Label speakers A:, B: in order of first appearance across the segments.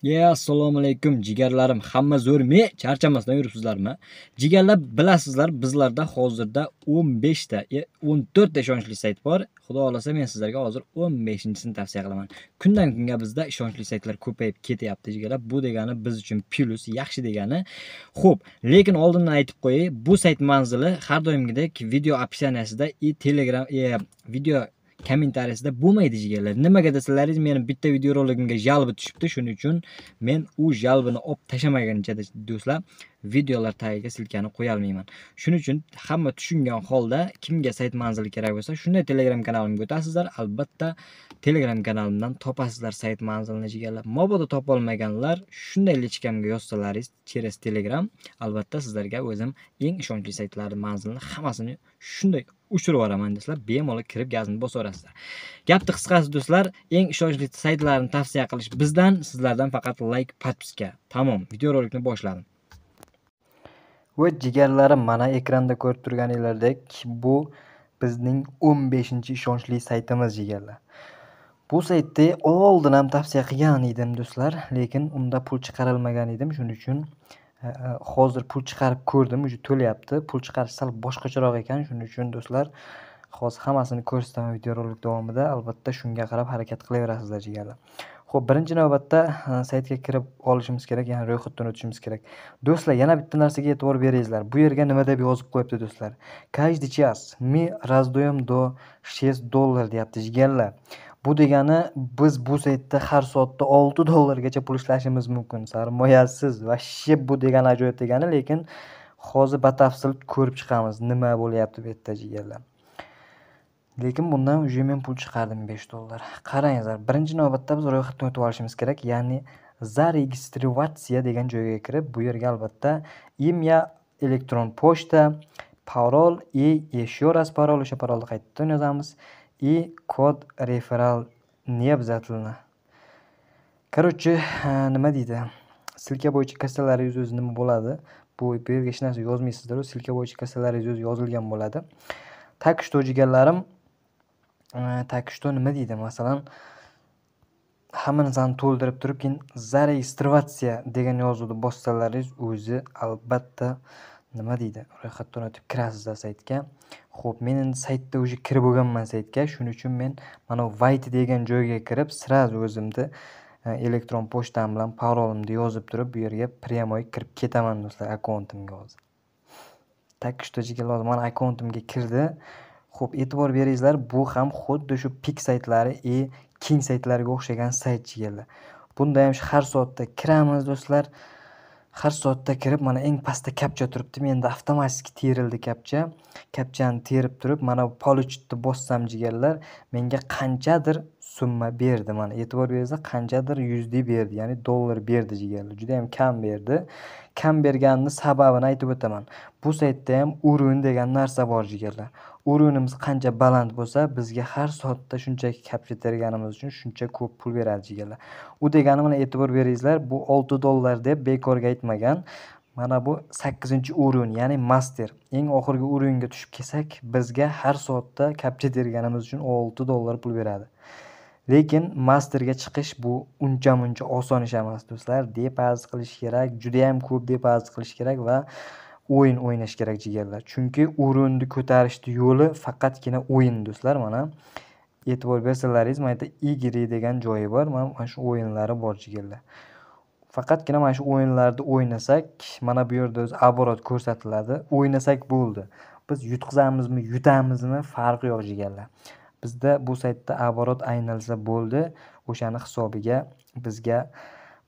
A: Ya, assalomu alaykum jigarlarim, hamma zo'rmi? Charchamasdan yuribsizlarmi? Jigarlar, bilasizlar, bizlarda hozirda 15 ta, 14 ta ishonchli sayt bor. Xudo xolasa, men sizlarga hozir 15-chisini tavsiya qilaman. Kundan kunga bizda ishonchli saytlar ko'payib ketyapti jigarlar. Bu degani biz uchun plus, yaxshi degani. Xo'p, lekin oldindan aytib qo'yay, bu sayt manzili har doimgidek video описаниесida и Telegram video kommentariyasida bo'lmaydi jigarlar. Nimaga desalaringiz, meni bitta videoroligimga жалоба tushibdi. Shuning uchun men u жалоба ni olib tashlamaguncha, do'stlar, videolar tagiga ссылка ni qo'ya olmayman. Shuning uchun hamma tushungan holda kimga sayt manzili kerak bo'lsa, shunday Telegram kanalimga o'tasizlar. Albatta Telegram kanalimdan topasizlar sayt manzilini jigarlar. Mabodo topa olmaganlar shunday личка mga yozsalaringiz через Telegram, albatta sizlarga o'zim eng ishonchli saytlarning manzilini hammasini shunday uchirib yuboraman do'stlar. Bemalol kirib gazni bosaverasizlar. Gapni qisqasi do'stlar, eng ishonchli saytlarni tavsiya qilish bizdan, sizlardan faqat like, подписка. Tamom, videorolikni boshladim. Va jigarlarim, mana ekranda ko'rib turganingizdek, bu bizning 15-ishonchli saytimiz jigarlar. Bu saytni oldin ham tavsiya qilgan edim do'stlar, lekin unda pul chiqarilmagan edim. Shuning uchun hozir pul chiqarib ko'rdim, уже to'layapti. Pul chiqarish sal boshqacharoq ekan, shuning uchun do'stlar, hozir hammasini ko'rsataman videorolik davomida. Albatta shunga qarab harakat qilaverasizlar jigarlar. Xo'p, birinchi navbatda saytga kirib olishimiz kerak, ya'ni ro'yxatdan o'tishimiz kerak. Do'stlar, yana bitta narsaga e'tibor beringizlar. Bu yerga nima deb yozib qo'yibdi do'stlar? Каждый час мы раздаем до 6 dollar deyapti jigarlar. Bu degani biz bu saytda har soatda 6 dollargacha pul ishlashimiz mumkin. Sarmoyasiz. Вообще bu degani ajoyib degani, lekin hozir batafsil ko'rib chiqamiz nima bo'lyapti bu yerda jigarlar. Lekin bundan уже men pul chiqardim 5 dollar. Qarangizlar, birinchi navbatda biz ro'yxatdan o'tib olishimiz kerak, ya'ni зарегистрироваться degan joyga kirib, bu yerga albatta имя, elektron pochta, parol и еще раз parol, o'sha parolni qaytadan yozamiz и kod реферал не обязательно. Короче, nima deydi? Ссылка bo'yicha kirsalaringiz o'zi nima bo'ladi? Bu yerga hech narsa yozmaysizlar, u ссылка bo'yicha kirsalaringiz o'zi yozilgan bo'ladi. Так что jigarlarim, так что nima deydi? Masalan, hamma narsani to'ldirib turib, keyin зарегистрироваться degan yozuvni bossalaringiz o'zi albatta nima deydi? Ro'yxatdan o'tib kirasizlar saytga. Xo'p, men endi saytda уже kirib bo'lganman saytga. Shuning uchun men mana "Войти" degan joyga kirib, сразу o'zimni elektron pochtam bilan parolimni yozib turib, bu yerga прямой kirib ketaman do'stlar, akkauntimga hozir. Так что jigarlar, mana akkauntimga kirdi. Xo'p, e'tibor beringizlar, bu ham xuddi shu Pik saytlari и King saytlariga o'xshagan sayt jigarlar. Bunda ham har soatda kiramiz do'stlar. Har soatda kirib, mana eng pastda капча turibdi. Menda avtomatik terildi капча. Капча ni terib turib, mana "Получить" ni bossam jigarlar, menga qanchadir summa berdi. Mana e'tibor beringizlar, qanchadir USD berdi, ya'ni dollar berdi jigarlar. Juda ham kam berdi. Kam berganini sababini aytib o'taman. Bu saytda ham уровень degan narsa bor jigarlar. Уровень imiz qancha baland bo'lsa, bizga har soatda shunchaki капча terganimiz uchun shuncha ko'p pul beradi jigarlar. U degani, mana e'tibor beringizlar, bu 6 dollar deb bekorga aytmagan. Mana bu 8-уровень, ya'ni master. Eng oxirgi уровень ga tushib kelsak, bizga har soatda капча terganimiz uchun 6 dollar pul beradi. Lekin masterga chiqish bu uncha muncha oson ish emas do'stlar. Depozit qilish kerak, juda ham ko'p depozit qilish kerak va o'yin o'ynash kerak jigarlar. Chunki уровень ni ko'tarishni yo'li faqatgina o'yin do'stlar. Mana e'tibor bersalaringiz, mana yerda "Игры" degan joyi bor. Mana shu o'yinlari bor jigarlar. Faqatgina mana shu o'yinlarni o'ynasak, mana bu yerda o'zi оборот ko'rsatiladi. O'ynasak bo'ldi. Biz yutqizamizmi, yutamizmi, farqi yo'q jigarlar. Bizda bu saytda оборот aynalsa bo'ldi, o'shani hisobiga bizga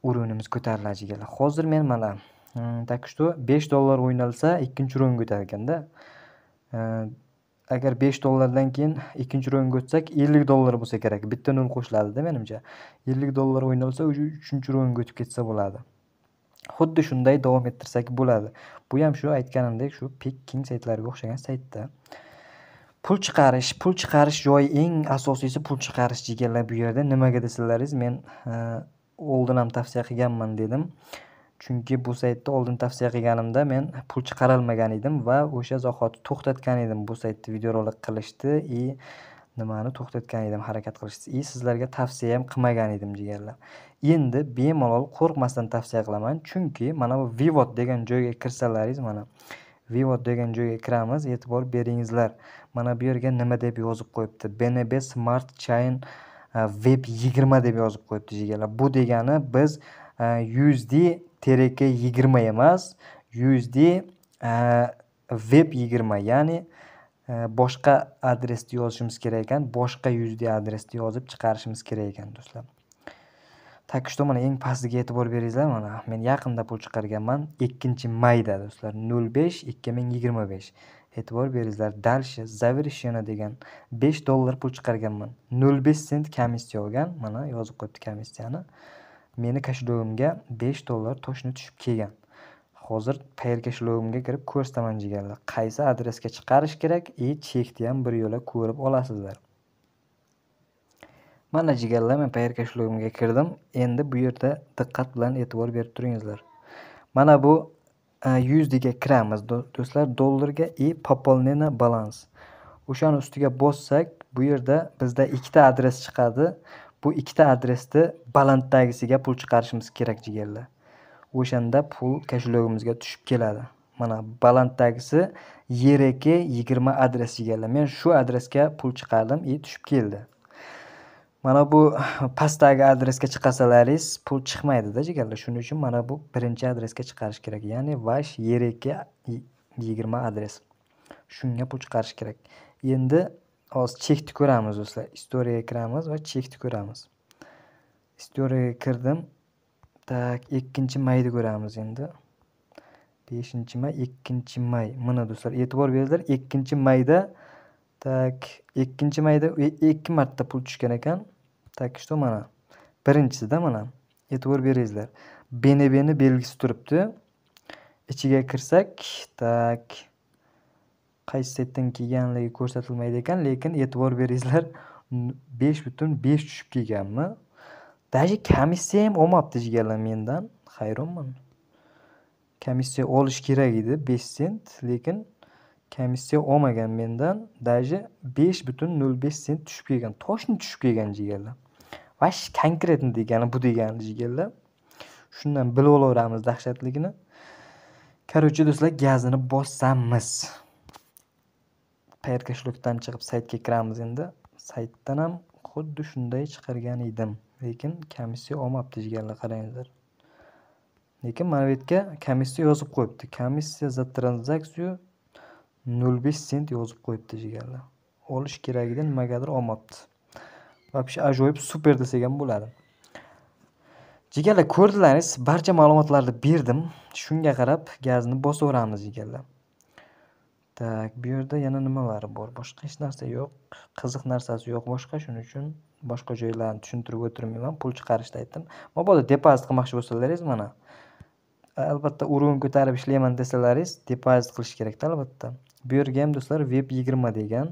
A: уровень imiz ko'tariladi jigarlar. Hozir men mana, так что 5 dollar o'ynalsa, ikkinchi уровень ga o'tar ekanda. Agar 5 dollardan keyin ikkinchi уровень ga o'tsak, 50 dollar bo'lsa kerak. Bitta nol qo'shiladida menimcha. 50 dollar o'ynalsa, уже uchinchi уровень ga o'tib ketsa bo'ladi. Xuddi shunday davom ettirsak bo'ladi. Bu ham shu aytganimdek, shu Pik, King saytlariga o'xshagan saytda. Pul chiqarish joyi, eng asosiysi pul chiqarish jigarlar bu yerda. Nimaga desalaringiz, men oldin ham tavsiya qilganman dedim. Chunki bu saytda oldin tavsiya qilganimda men pul chiqarolmagan edim va o'sha zahoti to'xtatgan edim bu saytda videorolik qilishni и Nimani to'xtatgan edim harakat qilishni. И sizlarga tavsiya ham qilmagan edim, jigarlar. Endi bemalol qo'rqmasdan tavsiya qilaman, chunki mana bu "Вывод" degan joyga kirsalaringiz, mana "Вывод" degan joyga kiramiz, e'tibor beringizlar. Mana bu yerga nima deb yozib qo'yibdi? BNB Smart Chain BEP 20 deb yozib qo'yibdi, jigarlar. Bu degani biz USD TRC 20 emas, USD BEP 20, ya'ni boshqa adresni yozishimiz kerak ekan, boshqa USD adresni yozib chiqarishimiz kerak ekan, do'stlar. Так что mana eng pastiga e'tibor beringizlar, mana men yaqinda pul chiqarganman, 2-mayda, do'stlar, 05 2025. E'tibor beringizlar, "Дальше", "Завершено" degan 5 dollar pul chiqarganman. 0,5 sent komissiya olgan, mana yozib qo'yibdi komissiyani. Meni кошелёг imga 5 dollar точно tushib kelgan. Hozir Payeer кошелёг imga kirib ko'rsataman, jigarlar. Qaysi adresga chiqarish kerak и chekni ham bir yo'la ko'rib olasizlar. Mana, jigarlar, men Payeer кошелёг imga kirdim. Endi bu yerda diqqat bilan e'tibor berib turingizlar. Mana bu USDga kiramiz, do'stlar, dollarga и "Пополнение баланс". O'shani ustiga bossak, bu yerda bizda ikkita adres chiqadi. Bu ikkita adresni balanddagisiga pul chiqarishimiz kerak, jigarlar. O'shanda pul кошелёг imizga tushib keladi. Mana balanddagisi ERC 20 adres, jigarlar. Men shu adresga pul chiqardim и tushib keldi. Mana bu pastdagi adresga chiqarsalaringiz, pul chiqmaydi-da, jigarlar. Shuning uchun mana bu birinchi adresga chiqarish kerak. Ya'ni ваш ERC 20 adres. Shunga pul chiqarish kerak. Endi hozir chekni ko'ramiz, do'stlar. История ga kiramiz va chekni ko'ramiz. История ga kirdim. Так, 2-mayni ko'ramiz endi. 5-may, 2-may. Mana, do'stlar, e'tibor beringlar, 2-mayda, так, 2-mayda ikki marta pul tushgan ekan. Так что mana birinchisida, mana e'tibor beringizlar. BNBni belgisi turibdi. Ichiga kirsak, так, qaysi saytdan kelganligi ko'rsatilmaydi ekan, lekin e'tibor beringizlar, 5,5 tushib kelganmi? Даже komissiya ham olmabdi, jigarlar, mendan. Hayronman. Komissiya olish kerak edi 5 sent, lekin komissiya olmagan mendan. Даже 5,05 sent tushib kelgan. Точно tushib kelgan, jigarlar. Вообще конкретно degani bu degani, jigarlar. Shundan bilib olaveramiz dahshatligini. Короче, do'stlar, gazini bossamiz. Payeer кошелёк dan chiqib saytga kiramiz endi. Saytdan ham xuddi shunday chiqargan edim. Lekin komissiya olmabdi, jigarlar, qaranglar. Lekin mana bu yerga komissiya yozib qo'yibdi. "Комиссия за транзакцию 0,5 sent" yozib qo'yibdi, jigarlar. Olish kerak edi, nimagadir olmabdi. Вообще ajoyib, super desak ham bo'ladi. Jigarlar, ko'rdilaringiz, barcha ma'lumotlarni berdim. Shunga qarab gazni bosaveramiz, jigarlar. Так, bu yerda yana nimalari bor? Boshqa hech narsa yo'q. Qiziq narsasi yo'q boshqa. Shuning uchun boshqa joylarni tushuntirib o'tirmayman. Pul chiqarishni aytdim. Mabodo depozit qilmoqchi bo'lsalaringiz, mana albatta уровень ko'tarib ishlayman desalaringiz, depozit qilish kerakda albatta. Bu yerga ham, do'stlar, BEP 20 degan.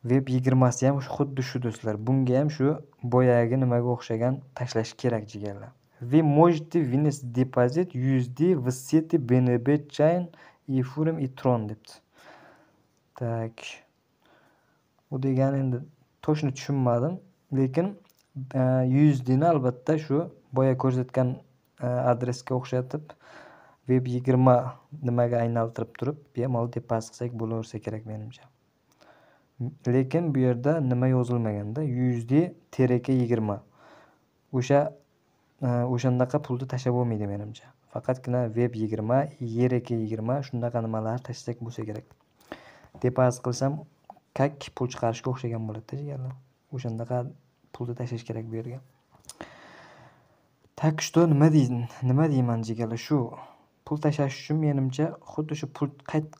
A: BEP 20si ham xuddi shu, do'stlar. Bunga ham shu boyagi nimaga o'xshagan tashlash kerak, jigarlar. "Вы можете внести депозит USD в сети BNB Chain, Ethereum и Tron" debdi. Так. U degani endi точно tushunmadim, lekin USDni albatta shu boya ko'rsatgan adresga o'xshatib BEP 20 nimaga aylantirib turib, bemalol depozit qilsak bo'laversa kerak menimcha. Lekin bu yerda nima yozilmaganda, USD TRC 20. O'sha o'shandaqa pulni tashlab bo'lmaydi menimcha. Faqatgina BEP 20, ERC 20 shunaqa nimalar tashlasak bo'lsa kerak. Depozit qilsam, как pul chiqarishga o'xshagan bo'ladi-da, jigarlar. O'shandaqa pulni tashlash kerak bu yerga. Так что nima deyin, nima deyman, jigarlar, shu pul tashlash uchun menimcha xuddi shu pul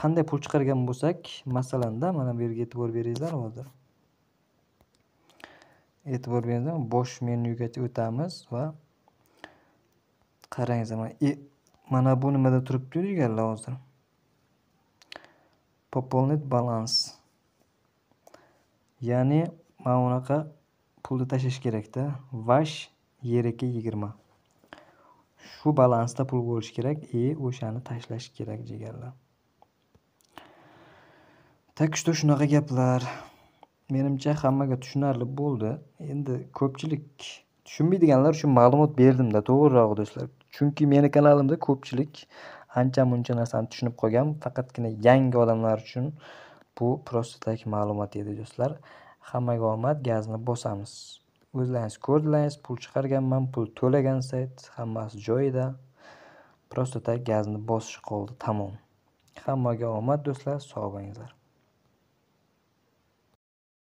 A: qanday pul chiqargan bo'lsak, masalanda mana bu yerga e'tibor beringizlar hozir. E'tibor beringizlar, bosh menyuga o'tamiz va qarangizlar, mana bu nimada turibdi, jigarlar, hozir. "Пополнить баланс". Ya'ni mana bunaqa pulni tashlash kerakda. Ваш ERC 20. Shu balansda pul bo'lishi kerak и o'shani tashlash kerak, jigarlar. Так что shunaqa gaplar. Menimcha hammaga tushunarli bo'ldi. Endi ko'pchilik tushunmaydiganlar uchun ma'lumot berdim-da, to'g'rirog'i do'stlar. Chunki meni kanalimda ko'pchilik ancha-muncha narsani tushunib qolgan, faqatgina yangi odamlar uchun bu просто так ma'lumot edi do'stlar. Hammaga omad, gazni bosamiz. O'zlaringiz ko'rdilaringiz, pul chiqarganman, pul to'lagan sayt, hammasi joyida. Просто так gazni bosish qoldi, tamom. Hammaga omad do'stlar, sog' bo'linglar.